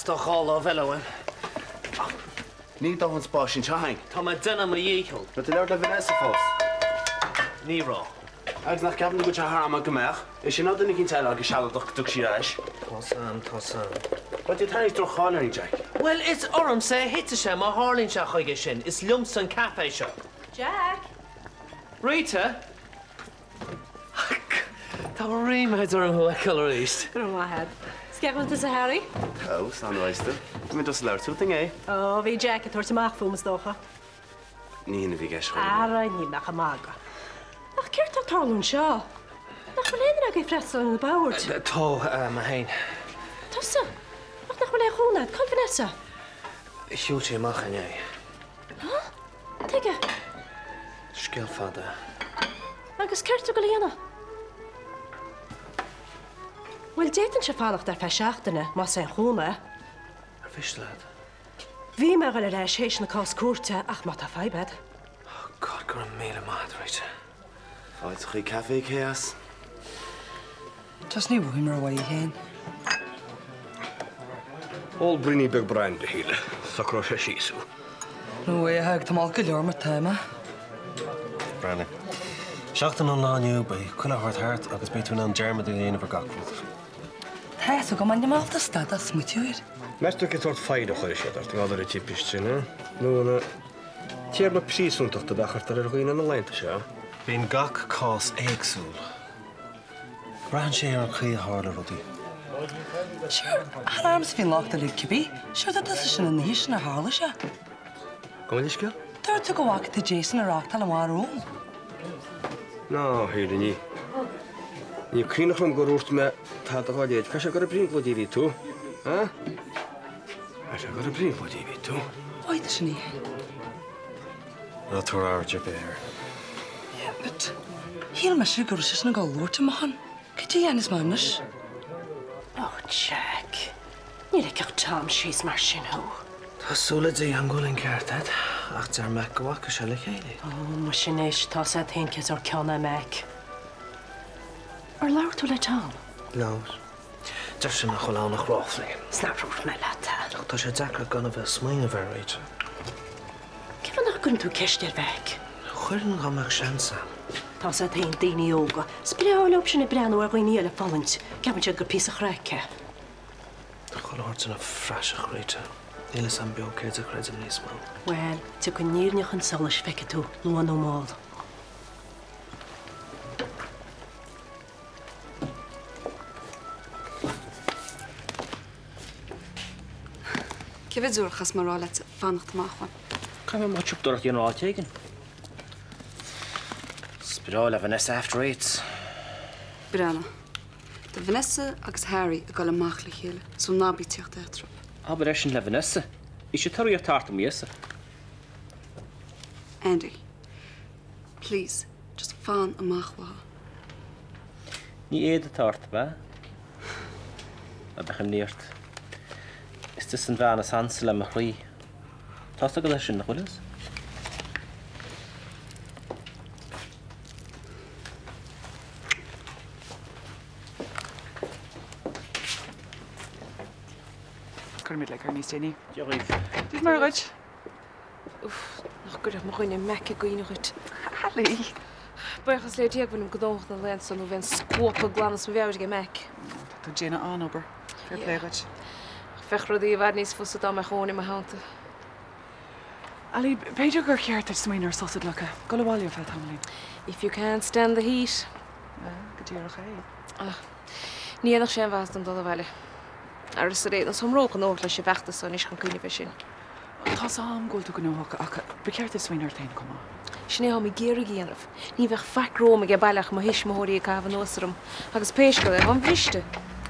Is tá dhá lámh eile uaim. Níl dóthain spáis anseo againn. Tá mé ag déanamh mo dhícheall. Raibh tú ag labhairt le Vanessa fós? Ní raibh. Agus nach gceapann tú go bhfuil sé thar am go mbeadh? É sin nó duine eicínt eile go sealadach go dtiocfaidh sí ar ais. Tá's a'm, tá's a'm. Tá tú ag tarraingt droch-cháil orainn, Jack. Bhuel, is ormsa a thitfidh sé má tharlaíonn sé chuige sin. Is liomsa an caife seo. Jack! Rita! Tá ríméad orm thú a fheiceáil arís. Go raibh maith agat. Is cén chaoi a bhfuil tusa Harry? Tá, slán a Rita. Bhí mé just ag labhairt fút inné. Ó, bhí Jack ag tabhairt amach fúm, is dócha. Ní hin a bhí i gceist chor ar bith. Ara, níl mé ach ag magadh. Ach céard tá ag tarlú anseo? Nach bhfuil aon duine agaibh ag freastal ar na boird? Tá, mé féin. Tusa? Ach nach bhfuil aon chúnamh agat? Cá bhfuil Vanessa? Shiúil sí amach inné. Há? Tuige? Scéal fada. Agus céard tá tú ag dul a dhéanamh? Bhuel, d'fhéadfainnse fanacht ar feadh seachtaine, más aon chúnamh é. Ar mhiste leat? Bhí mé a dhul ar ais théis na cás cúirte ach má tá fadhb agat. Oh God, go raibh míle maith agat, Rita. Fáilte chuig Café Chaos. Just ní mhothaím rómhaith féin. Ól braoinín beag brandy, a Shíle. Socróidh sé síos thú. No way, a Thaidhg, tá mé olc go leor mar tá mé. Breathnaigh. Seachtain ón lá inniu beidh chuile shórt thart agus beidh tú in ann dearmad a dhéanamh ar gach rud. Tá fhios agam, ach níl mé ábalta stad de smaoitiú air. Meas tú cén sórt foighid a chuirfeadh siad ort i ngeall ar an timpiste sin, eh? Nó an é téarma príosúntachta a bheadh a chuirtear ar dhaoine na laethanta seo? Bíonn gach cás éagsúil. Braitheann sé ar an chaoi a tharla rudaí. Sure, chan ormsa a bhí an locht uilig cibé. Sure, dúirt tusa sin an oíche sin ar tharla sé. Gabh mo leithscéal? Dúirt tú go bhfaca tú Jason ag reáchtáil amach romham. Ná, a Shíle, ní. Ní cuimhneach liom gur dhúirt mé tada dhá leithéid. Caithfidh sé gur ag brionglóidí a bhí tú, a? Caithfidh sé gur ag brionglóidí a bhí tú. Mhaith duit an oíche. Ná tabhair aird ar bith air. Yeah, but shíl mise go raibh seisean ag dul a labhairt amach ann. Cad é a dhéanfas mé anois? Oh, Jack, ní ligfeadh Tom síos mar sin thú. Tá súil le Dia agam go bhfuil an ceart agat, ach deir Mac go bhfaca sé le chéile. Oh, muise anois, tá 's agat féin cén sórt ceann é Mac. Ar labhair tú le Tom? Labhair. Deir sé nach bhfuil ann ach ráflaí. 'S nár dhúirt mé leat é. Ach tá sé deacair gan a bheith ag smaoineamh air, Rita. Cén fáth nach gcuireann tú ceist ar Mhac? Chuirfinn dá mbeadh seans a'm. Tá 's agat féin, daoine óga, is breá leo sin ag breathnú ar dhaoine eile ag fulaingt, ceapann siad gur píosa craic é. Tá chuile shórt ina phraiseach, Rita. Níl fhios a'm beo céard a chreidim níos mó. Bhuel, tiocfaidh an fhírinne chun solais, feicfidh tú, luath nó mall. Cé mhéad uair a chaithfeas mé a rá leat fanacht amach uaim? Caithfidh mé mo shiopadóireacht a dhéanamh áit éigin. Is breá le Vanessa After Eights. Breathnaigh. Tá Vanessa agus Harry ag dul amach le chéile, so ná bí ag tíocht eatarthu. Abair é sin le Vanessa. Bhí sí ag tóraíocht tart i m'íosa. Andy. Please, just fan amach uathu. Ní éad atá ort, ab ea? Ná beadh imní ort. Is tusa an bhean is ansa le mo chroí. Tá's agat é sin, nach bhfuil fhios? Cuirfimid le cur níos déanaí. Dia dhaoibh. Dia is Muire dhuit. Uff, nach gcuirfeadh mo dhuine Mac i gcuimhne dhuit. Ali! Buíochas le Dia go bhfuilim gnóthach na laethanta so nó bheinn scuabtha glan as mo mheabhair ag Mac. Tá tú ag déanamh an-obair. Fair play dhuit. Ach bheadh rudaí i bhfad níos fusa dá mbeadh Eoin i mo theannta. Ali, b'fhéidir gur cheart duit smaoineamh ar sos a ghlacadh. Dul abhaile ar feadh tamaillín. If you can't stand the heat. Bhuel, go díreach é. Ach ní dhéanfadh sé aon mhaitheas dom dul abhaile. Ara is ar aon nós, táim róghnóthach leis an bhfeachtas so anois chun cuimhneamh air sin. Tá's a'm go bhfuil tú gnóthach ach ba cheart duit smaoineamh ort féin chomh maith. Sin é atáim ag iarraidh a dhéanamh. Ní bheadh faic romham age baile ach mo thuismitheoirí ag caitheamh anuas orm. Agus pé scéal é, táim briste.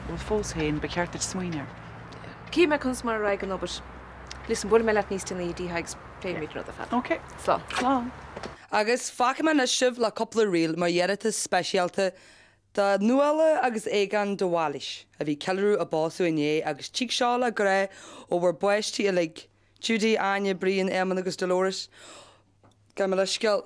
Bhuel, fós féin, ba cheart duit smaoineamh air. Cífidh mé conas mar a raghaidh an obair. Listen, buailfidh mé leat níos déanaí i dtigh Thaidhg 's pléifimid an rud ar fad. Ok. Slán. Slán. Agus fágfaidh mé anois sibh le cúpla ríl mar iarratas speisialta Do Nuala agus Aogán de Bhailís, a bhí ag ceiliúradh a bpósadh inné agus tig seo le grá ó bhur bpáistí uilig, Judy, Áine, Brian, Éamonn agus Dolores. Gabh mo leithscéal.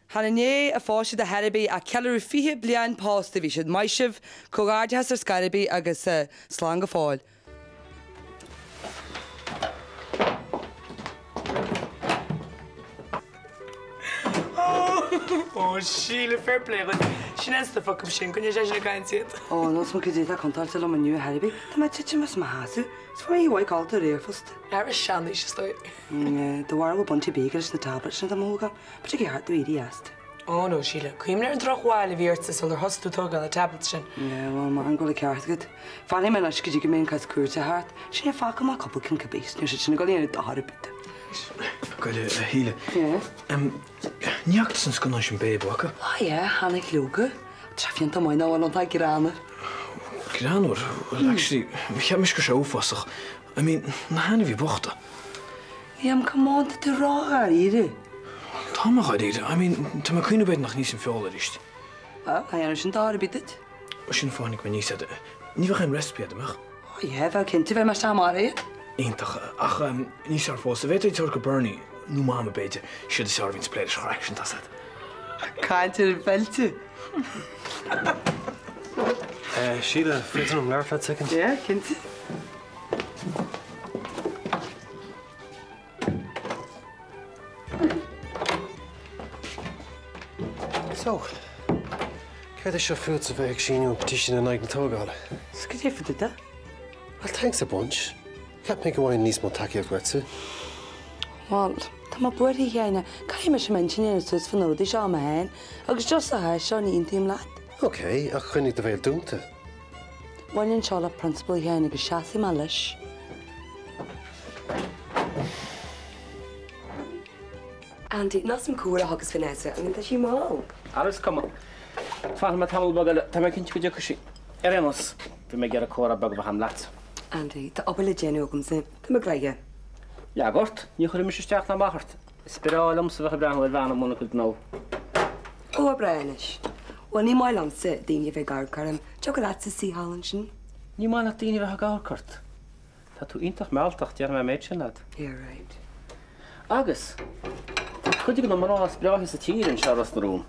Chan inné a phós siad ar chor ar bith ach ceiliúradh 20 bliain pósta a bhí siad. Maith sibh, comhghairdeachas ar scor ar bith agus slán go fóill. Ó Síle, fair play dhuit. Sin an stuif acu sin, coinneoidh sé sin ag caint iad. Ó, níl 's a'm cad é atá contráilte liom inniu ar chor ar bith. Tá mé ag titim as mo sheasamh. Is fuair mé uaidh codlata aréir fosta. Ara seanaois is dóigh. De bharr a bhfuil bainte bíog leis na tablets sin atá mo thógáil, but ag ceart tú éirí astu. Ó no, Síle, cuimhnigh ar an drochbhail a bhí ortsa sular thosaigh tú ag tógáil na tablets sin. Yeah, bhuel, maith go bhfuil an ceart agat. Fanfaidh mé anois go dtí go mbeidh an cás cúirte thart. Sin é, fágfaidh mé cúpla ceann cibé, níl siad sin ag dul a dhéanamh dochar ar bith dom. Gabh i leith, a Shíle. Yeah? Ní fhaca tusa an scannán sin Babe, an bhfaca? Ah yeah, chonaic leoga. Tá sé fiúntach maith nach bhfuil an tá greannmhar. Greannmhar? Well, actually, cheap mise go raibh sé uafásach. I mean, na hainmhithe bochta. Liam, come on, tá tú ró-dháiríre. Tá mé dháiríre. I mean, tá mé ag cuimhneamh b'fhéidir nach n-íosfainn feoil arís. Well, cha dhéanfaidh sin dochar ar bith duit. Sin an fáth a tháinig mé aníos agat. Ní bheadh aon recipe agat, an mbeadh? Oh yeah, bheadh cinnte, bheir mé isteach amárach iad. Iontach. Ach níos fearr fós, an bhféadfá iad a thabhairt go Bernie, nó Mama b'fhéidir, siad is fearr a bhíonns ag plé leis an chraic sin, tá's agat. Caint ar an bhfeilte. Síle, féidir liom labhairt leat soicind? Yeah, cinnte. So, céard é seo fútsa bheith ag síniú an petition in aghaidh na tógála? Is cad é fá dtaobh de? Well, thanks a bunch. Cheap mé go bhfaighinn níos mó tacaíocht uaitse. Bhuel, tá mé buartha a Sheáin, caithfidh mise m'intinn a dhéanamh suas fá na rudaí seo mé féin, agus just sa chás seo ní aontaím leat. Ok, ach coinnigh do bhéal dúnta. Baineann seo le prionsabal a Sheáin agus seasfaidh mé leis. Andy, níl 's a'm cá huair a thiocfas Vanessa, I mean tá sí mall. Ara is cuma. Fanfaidh mé tamall beag eile, tá mé cinnte go dtiocfaidh sí. Ar aon nós, bhí mé ag iarraidh comhrá beag a bheith a'm leat. Andy, tá obair le déanamh agamsa, tá mé gnoitheach. Leag ort, ní chuirfidh mise isteach ná amach ort. Is breá liomsa bheith ag breathnú ar bhean i mbun a cuid gnó. Ó, a breá anois. Bhuel, ní maith liomsa daoine a bheith ag amharc orm. Tiocfadh leatsa suí thall ansin. Ní maith leat daoine a bheith ag amharc ort. Tá tú iontach mealltach, déarfaidh mé an méid sin leat. Yeah, right. Agus, tá cuid de na mná is breátha sa tír anseo i Ros na Rún.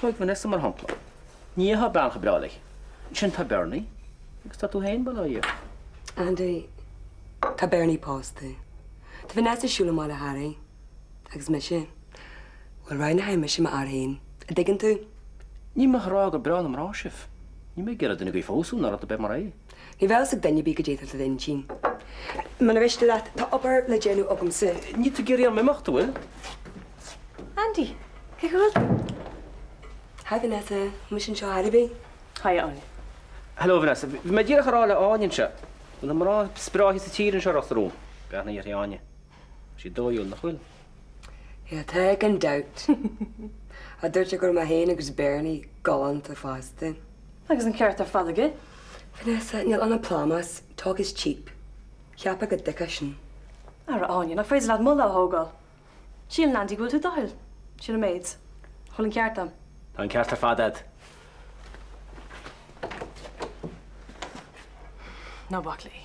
Tóig Vanessa mar shampla. Ní fheicfeá bean chomh breá léi. Ansin tá Bernie, agus tá tú féin, bail ó Dhia ort. Andy, tá Bernie pósta. Tá Vanessa ag siúl amach le Harry. Agus mise? Bhuel, roghnóidh mise m'fhear féin. An dtuigeann tú? Níl mé ag rá gur breá na mná sibh. Níl mé ag iarraidh duine agaibh a phósadh ná rud ar bith mar é. Ní bheadh fhios ag duine ar bith goidé atá d'intinn. Muna mhiste leat, tá obair le déanamh agamsa. Níl tú ag iarraidh orm imeacht, an bhfuil? Andy, cén chaoi a bhfuil tú? Hi Vanessa, níl mise anseo ar chor ar bith. Hi Áine. Hello Vanessa, bhí mé díreach ag rá le Áine anseo go bhfuil na mná is breátha sa tír anseo i Ros na Rún. Breathnaigh uirthi Áine. Tá sí dóighiúil, nach bhfuil? Yeah, tá gan dabht. Ach dúirt sé go raibh mé féin agus Bernie galánta fosta. Agus an ceart ar fad aige. Vanessa, níl ann ach plámás, talk is cheap. Cheapfá go dtuigfeá sin. Ara Áine, nach féidir leat moladh a thógáil? Síleann Andy go bhfuil tú doicheall. Sin an méid. Nach bhfuil an ceart a'm? Tá an ceart ar fad a'd. Ná bac léi.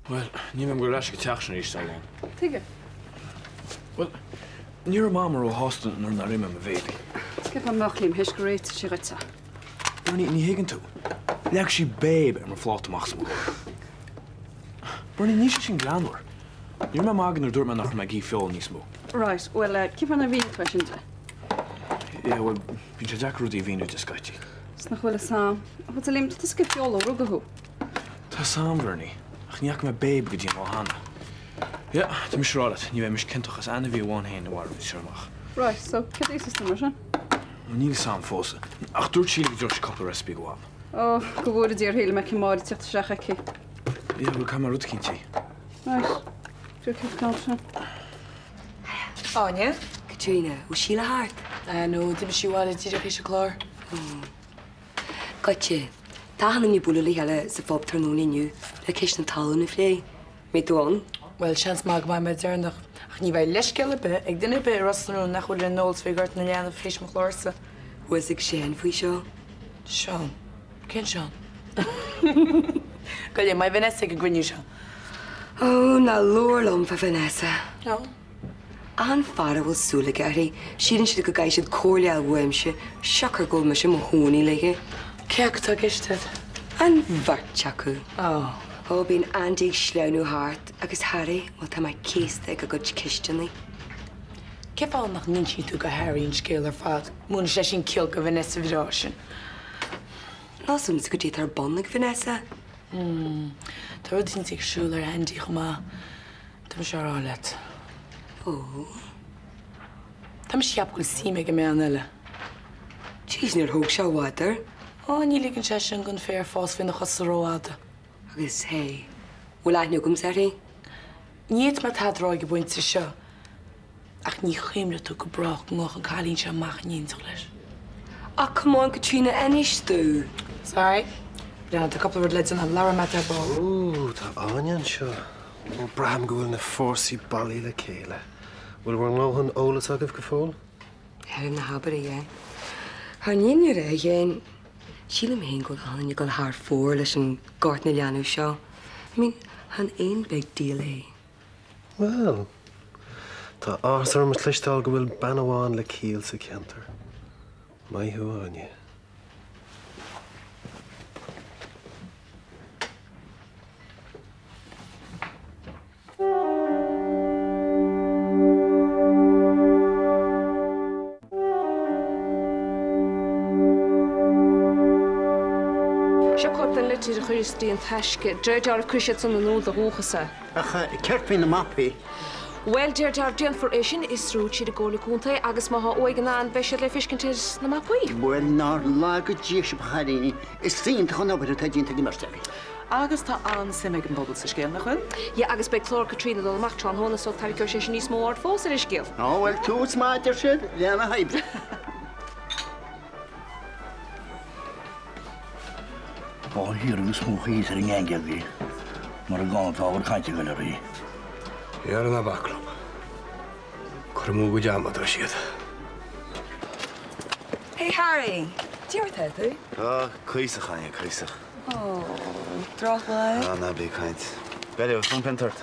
Bhuel, ní bheidh mé ag dul ar ais ag an teach sin arís, Lon. Tuige? Bhuel, ní raibh Mama róshásta nuair nár ith mé mo bhéilí. Cén fáth a mbeadh, Liam, théis gur réitigh sí dhuit é? Bernie, ní thuigeann tú. Leag sí Babe ar mo phláta amach os mo chomhair. Bernie, níl sé sin greannmhar. Ní raibh mé ag magadh nuair a dúirt mé nach raibh mé ag ithe feola níos mó. Right, bhuel, cén fáth nár mhínigh tú é sin di? Yeah, bhuel, bíonn sé deacair rudaí a mhíniú di scaití. Is nach bhfuil fhios a'm. Ach a Liam, tá tusa ag ithe feola ó rugadh thú. Tá 'fhios a'm, Bernie, ach ní fhaca mé Babe go dtí an lá cheana. Yeah, tá mise ag rá leat, ní bheidh mise ciontach as ainmhí amháin féin a mharú as seo amach. Right, so céard a íosfas tú mar sin? Ó, níl 'fhios a'm fós, ach dúirt Síle go dtabharfadh sí cúpla recipe go Mham. Ó, go bhfóire Dia uirthi, shíl mé Máire ag teacht isteach aici. Yeah, bhuel, caithfidh mé rud eicínt a ithe. Right, do céard ceann sin? Áine? Caitríona, bhfuil Síle thart? Ah, no, d'imigh sí abhaile díreach théis an clár. Ó. Goitse, tá achan duine ag bualadh le chéile sa phub tráthnóna inniu le ceist na talún a phlé. Mbeidh tú ann? Bhuel, seans maith go mbeidh mé deireanach, ach ní bheidh leithscéal ar bith ag duine ar bith i Ros na Rún nach bhfuil ar an eolas faoi ghort na leanbh théis mo chlársa. Bhfuil fhios ag Seán faoi seo? Seán? Cén Seán? Gabh i leith, an mbeidh Vanessa ag an gcruinniú seo. Ó, ná labhair liom fá Vanessa. No. Achan fear a bhfuil súil aige uirthi, síleann siad go gcaithfidh siad comhairle a fháil uaimse, siocair go bhfuil mise i mo chónaí léi. Cé acu atá i gceist agat? An bheirt acu. Ó. Ó, bíonn Andy ag sleamhnú thart agus Harry, bhuel tá mé céasta ag a gcuid ceisteanna. Cén fáth nach n-insíonn tú go Harry an scéal ar fad? Múinfidh sé sin ciall go Vanessa bhreá sin. Níl 's agamsa goidé atá ar bun ag Vanessa. Hmm, tá rud éicint ag siúl ar Andy chomh maith. Tá mise á rá leat. Ó. Tá mise ag ceapadh go bhfuil suim aige i mbean eile. Jeez, níor thóg sé i bhfad air. Ó, ní ligeann sé sin don féar fás faoina chosa rófhada. Agus, hey, bhfuil aithne agamsa uirthi? Ní fhéadfaidh mé tada a rá ag an bpointe seo, ach ní chuimhneoidh tú go brách go ngabhfadh an cailín seo amach in éineacht leis. Ah, come on, Caitríona, inis domh! Sorry. Breathnaigh, tá cúpla rud le déanamh, labhróidh mé leat ar ball. Ooh, tá Áine anseo. Ó, braithim go bhfuil na fórsaí bailí le chéile. Bhfuil bhur ndóthain eolas agaibh go fóill? Ar na habair a dhein. Thar an ndéanamh a dhein. Sílim féin go bhfuil Áine ag dul thar fóir leis an Gort na Leanbh seo. I mean, chan aon big deal é. Bhuel, tá áthas orm a chloisteáil go bhfuil bean amháin le ciall sa cheantar. Maith thú, Áine. Seo cóip den litir a chuireas dtí An Taisce. Deir dealramh cuirfidh siad san in iúl do dhúchas é. Ach céard faoi na mapaí? Bhuel, deir dealramh déanfar é sin a fhiosrú tríd an gComhairle Contae agus má thá uaidh in ann beidh siad le feiscint ar na mapaí. Bhuel, nár laga Dia sibh a chailíní, is iontach an obair atá déanta ag an mbeirt agaibh. Agus tá an-suim ag an bpobal sa scéal, nach bhfuil? Yeah, agus beidh clár Caitríona ag dul amach tráthnóna so tarraingeoidh sé sin níos mó aird fós ar an scéal. Á, bhuel, tús maith, a deir siad, le na hoibre. Ba thiar agus mo chuíos ar an ngeangead í, mar an gcáin atá ábhar cainte ag goil uirthi. Dhera ná bac liom. Cur amú a gcuid ama atá siad. Hey Harry! Cad é mar atá tú? Á, cuíosach, Áine, cuíosach. Ó, drochlá. Á, ná bí ag caint. Beidh, bhfuil punt ort?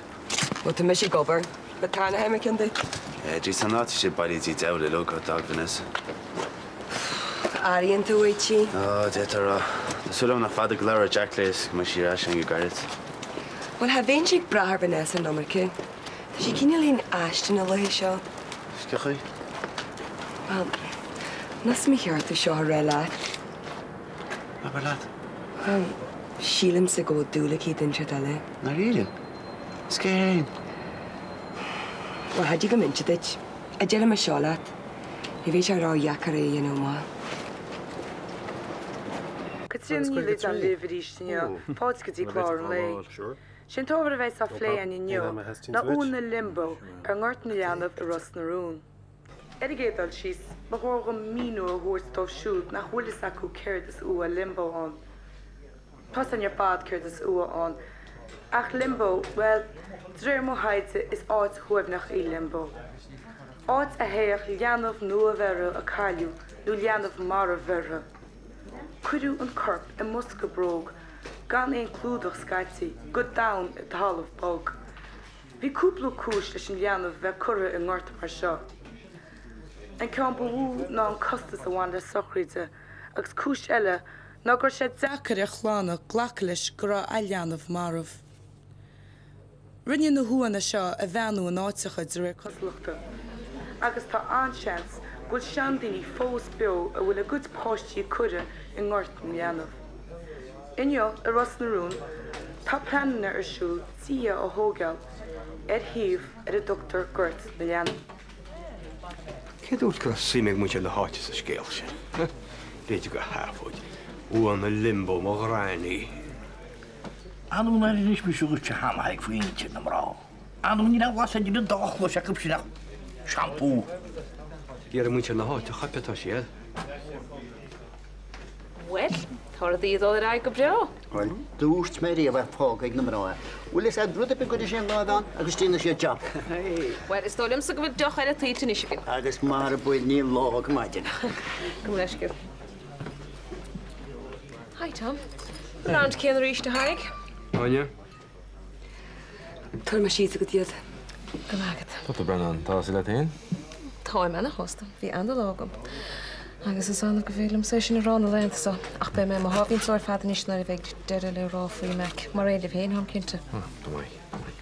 Bhuel, tá mise ag obair, but tarraingeoidh mé ceann duit. Jeez, tá an áit istigh bailithe diabhal uileag ó d'fhág Vanessa. Airíonn tú uait í. Á, d'fhéadfá a rá. Tá súil agam nach fada go labhróidh Jack léi is go mbeidh sí ar ais againn go gairid. Bhuel, cha bheinnse ag brath ar Vanessa an iomarca. Tá sí cineáilín aisteach na laethe seo. Cén chaoi? Bhuel, n'fheadar an cheart domh seo a rá leat. Abair leat. Bhuel, sílimse go bhfuil dúil aici i nduine inteacht eile. Ndáiríre? Is cé hé? Bhuel, cha dtig liom inse duit. A déarfaidh mé seo leat, ní bheidh sé ródheacair é a dhéanamh amach. Caitríona Ní Loideáin libh arís inniu, fáilte go dtí clár an lae. Sé an t-ábhar a bheas á phlé againn inniu ná uaigheanna Limbo ar nGort na Leanbh i Ros na Rún. Ar an gcéad dul síos, ba chóir dhom míniú a thabhairt dóibh siúd nach bhfuil fhios acu céard is uaigh limbo ann. Tá 'fhios againn ar fad céard is uaigh ann, ach limbo, bhuel, de réir mo thaighde is áit shuaimhneach í limbo. Áit a théadh leanbh nua-bheirthe a cailleadh nó leanbh marbh-bheirthe. Cuireadh an corp i mbosca bróg gan aon clúdach scaití, go domhain i dtalamh bog. Bhí cúpla cúis leis an leanbh bheith curtha i ngort mar seo. An ceann ba mhó ná an costas a bhain le sochraide agus cúis eile ná go raibh sé deacair ar chlanna glacadh leis go raibh a leanbh marbh. Rinneadh na huaigheanna seo a bheannú in áiteacha de réir cosúlachta agus tá an-seans go bhfuil seandaoine fós beo a bhfuil a gcuid páistí curtha i nGort na Leanbh. Inniu i Ros na Rún tá pleananna ar siúl tithe a thógáil ar shuíomh ar a dtugtar Gort na Leanbh. Cé a dúirt go raibh suim ag muintir na háite sa scéal sin? B'fhéidir gur sheafóid. Uaigheanna limbo, mo ghraidhin í. Ar ndóigh nár inis mise dhuit cheana a Thaidhg faoi intinn na mná. Ar ndóigh níl aon bhlas idir an dá chluais acu sin ach shampoo. Ag iarraidh muintir na háite a choipeadh atá siad. Bhuel, tá rudaí ag dul ar aghaidh go breá. Bhuel, dúirt mé riamh é, fág ag na mná é. Bhfuil fhios a'd rud ar bith go gcuirfidh sé an lámh ann agus déanfaidh siad jab. Bhuel, is dóigh liomsa go bhfuil deoch eile tuillte anois againn. Agus mara bhfuil níl lá go maidin. Gabh mo leithscéal. Hi, Tom. An round céanna arís, a Thaidhg? Áine? Tabharfaidh mé síos agat iad. Go maith agat. Tá tú Breandán, tá sí leat féin? Táim ana-shásta. Bhí ana-lá agam. Agus is annamh go féidir liomsa é sin a rá na laethanta seo, ach beidh mé i mo sháimhín só ar fad anois nuair a bheidh deireadh le rá faoi Mac, mar aon libh féin, táim cinnte. Ah, go maith, go maith.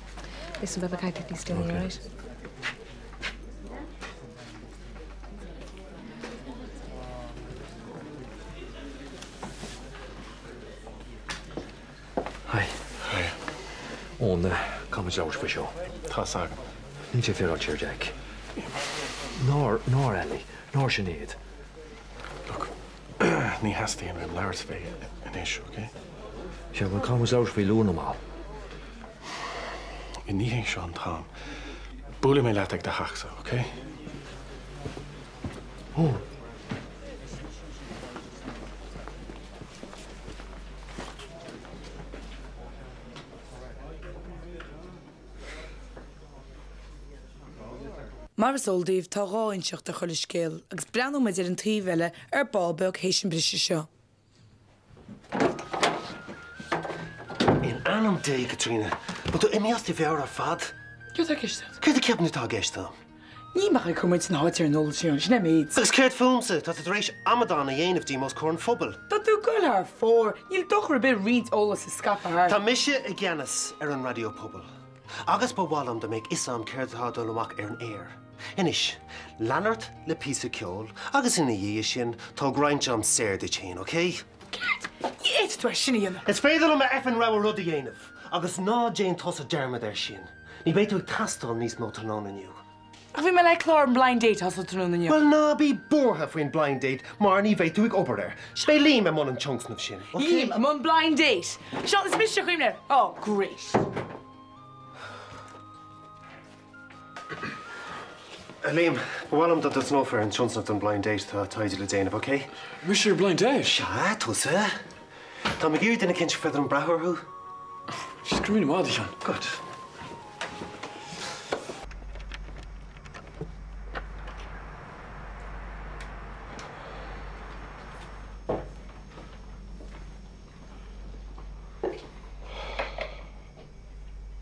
Listen, beidh mé ag caint leat níos déanaí, alright? Hi. Hi. Eoin, caithfidh muid labhairt faoi seo. Tá's agam. Níl sé féaráilte ar Jack. Nár, nár Ali, nár Sinéad. Look, ní theastaíonn uaim labhairt faoi anois, ok? Sea, bhuel, caithfidh muid labhairt faoi luath nó mall. Ní hé seo an t-am. Buailfidh mé leat ag do theachsa, ok? Eoin. Mar is eol daoibh, tá dhá inseacht ar chuile scéal, agus breathnóidh muid ar an taobh eile ar ball beag théis an briseadh seo. In ainm Dé, Caitríona, bhfuil tú imithe as do mheabhair ar fad? Céard atá i gceist agat? Céard a cheapann tú atá i gceist agam? Níl mé ach ag cur muid san áit ar an eolas sin, sin é an méid. Agus céard fúmsa? Tá tú tar éis amadán a dhéanamh díom os comhair an phobail. Tá tú ag goil thar fóir. Níl dochar ar bith roinnt eolais a scaipeadh thart. Tá mise i gceannas ar an Raidió Pobail agus ba mhaith liom dá mbeadh fhios a'm céard atá ag dul amach ar an aer. Anois, lean ort le píosa ceoil agus ina dhiaidh sin, tóg roinnt am saor duit féin, ok? Céard? Ní fhéadfaidh tú é sin a dhéanamh. Is féidir liom a effing rogha rud a dhéanamh agus ná déan tusa dearmad air sin. Ní bheidh tú ag teastáil níos mó tráthnóna inniu. Ach bhí mé le clár an Blind Date a thosú tráthnóna inniu. Bhuel, ná bí buartha faoin Blind Date mar ní bheidh tú ag obair air. Beidh Liam i mbun an tionscnaimh sin, ok? Liam i mbun Blind Date! Seán, is mise a chuimhnigh air! Oh, great. A Liam, ba mhaith liom dá dtosnófá ar an tionscnamh don Blind Date atá taighde le déanamh, ok? Mise ar Blind Date? Sea, tusa. Táim ag iarraidh duine eicínt ar féidir liom brath orthu. Go raibh míle maith agat, a Sheáin. Good.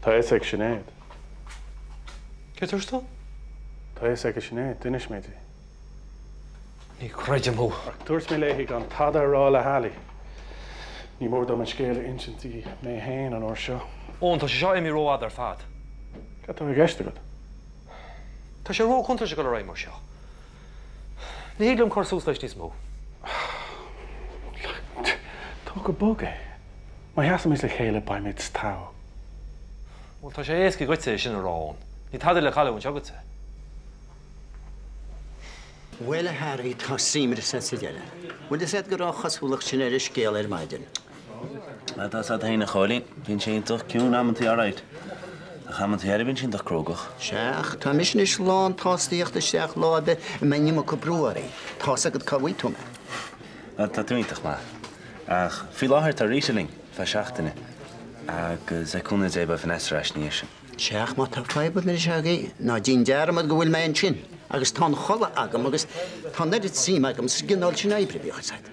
Tá a fhios ag Sinéad. Céard a dúirt tú? Tá a fhios ag Sinéad, d'inis mé di. Ní chreidim thú. Ach dúirt mé léi gan tada a rá le hAlí. Ní mór dom an scéal a insint di mé féin an uair seo. Eoin, tá sé seo imithe rófhada ar fad. Cad tá i gceist agat? Tá sé róchontúirteach dul ar aghaidh mar seo. Ní thig liom cur suas leis níos mó. Tóg go bog é. Má sheasaimid le chéile beimid togha. Bhuel, tá sé éasca dhuitse é sin a rá, Eoin. Níl tada le cailliúint agatsa. Bhuel, a Harry, tá suim sa deireadh. Bhfuil fhios agat go raibh an chosúlacht sin ar an scéal ar maidin? Tá fhios agat féin, a Chóilín. Bíonn sé iontach ciúin amantaí alright. Ach amantaí eile bíonn sé iontach crógach. Sea, ach tá mise anois lán tsásta theacht isteach lá ar bith a mbeidh an iomarca brú orainn. Tá's agat cá bhfaighidh tú mé. Bhuel, tá tú iontach maith. Ach faoi láthair tá Rita linn, feadh seachtaine. Agus le cúnamh Dé beidh Vanessa ar ais ina dhiaidh sin. Sea, ach má tá fadhb anois agaibh, ná déan dearmad go bhfuil mé ansin, agus tá an chulaith agam agus tá an oiread suim agam sa gcineál sin oibre, bíodh fhios agat.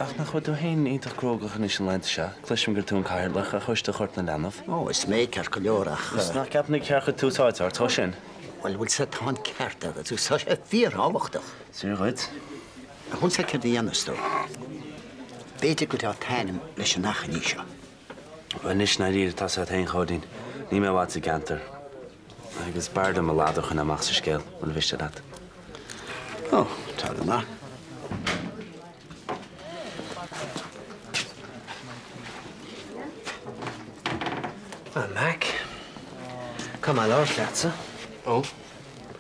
Ach nach bhfuil tú féin iontach crógach anois na laethanta seo? Cloisim gur tú an cathaoirleach ar choiste Ghort na Leanbh. Ó, is mé, ceart go leor, ach. Is nach gceapann tú gur cheart duit tús áite a thabhairt dó sin? Bhuel, bhfuil 's agat, tá an ceart agat, agus tá sé fíorthábhachtach. Is fíor dhuit. Ach bhfuil 's agat céard a dhéanfas tú? B'fhéidir go dtá t'ainm leis an achainí seo. Bhuel anois, i ndáiríre, tá 's agat féin, a Chóilín, níl mé i bhfad sa gceantar agus b'fhearr liom mo ladar a choinneáil amach sa scéal, mura mhiste leat. Ó, tá go maith. A Mac, caithfidh mé labhairt leatsa. Ó,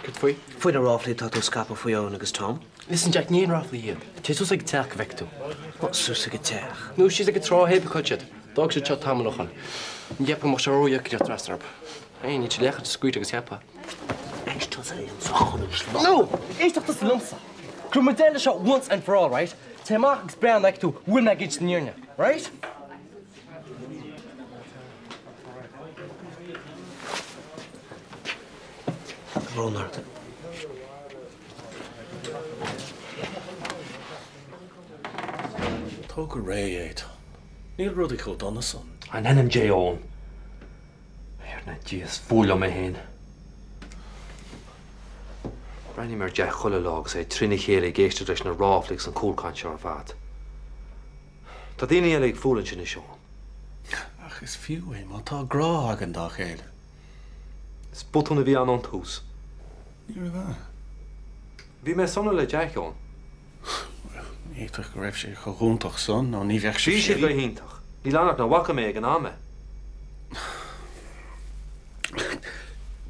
céard faoi? Faoi na ráflaí atá tú a scaipeadh faoi Eoin agus Tom. Listen Jack, ní aon ráflaí iad. Téigh suas ag an teach go bhfeicfidh tú. What, suas ag an teach? Nó síos ag an trá hé b'cáid siad. D'fhág siad seo tamall ó shoin. Ní cheapaim go mbeadh sé ródheacair teacht trasna orthu. Hey, níl siad leath scaoilte agus cheapfá. Éist tusa liomsa, chonaic slán. No! Éisteacht tusa liomsa! Go raibh muid deireadh leis seo once and for all, right? Téigh amach agus breathnaigh go bhfeicfidh tú bhfuil mé ag insint na fírinne, right? Brón ort. Tóg go réidh é, Tom. Níl rudaí chomh dona san. In ainm Dé, Eoin. Thiarna Dia, is fuath liom mé féin. Breathnaím ar Jack chuile lá agus é trína chéile ag éisteacht leis na ráflaí agus an chúlchaint seo ar fad. Tá daoine eile ag fulaingt anois, Eoin. Ach is fiú é má tá grá againn dá chéile. Is botún a bhí ann ón tús. Ní raibh ea. Bhí mé sona le Jack, Eoin. Bhuel, ní fhéadfadh go raibh sé chomh hiontach san nó ní bheadh Bhí sé go hiontach. Níl ann ach nach bhfaca mé ag an am é.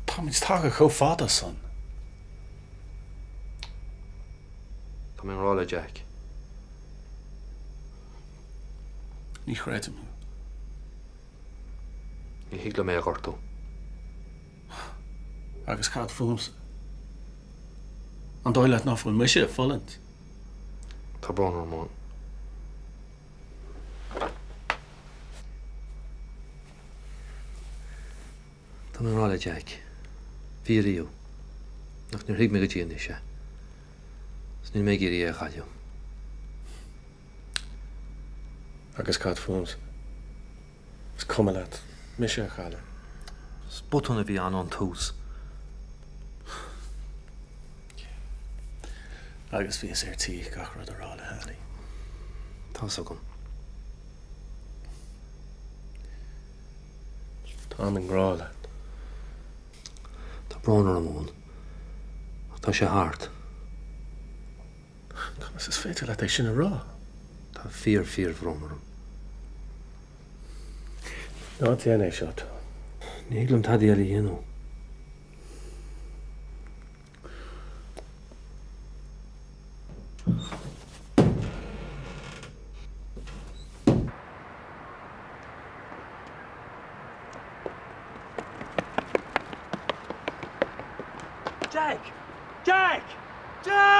Táimid tagtha chomh fada san. Tá mé i ngrá le Jack. Ní chreidim thú. Ní thig liom é a ghortú. Agus cad fúmsa? An dóigh leat ná fuil mise ag fulaingt? Tá brón orm, Eoin. Tá mé i ngrá le Jack. Bhí ariamh. Ach níor thuig mé go dtí anois é. Is níl mé ag iarraidh é a chailleadh. Agus cad fúmsa? Is cuma leat mise a chailleadh. Is botún a bhí ann ón tús. Agus bhíos ar tí gach rud a rá le hAilí. Tá's agam. Táim i ngrá leat. Tá brón orm, Eoin. Ach tá sé thart. Conas is féidir leat é sin a rá? Tá fíor fíor bhrón orm. Ná déan é seo, Tom. Ní thig liom tada eile a dhéanamh. Jack! Jack! Jack!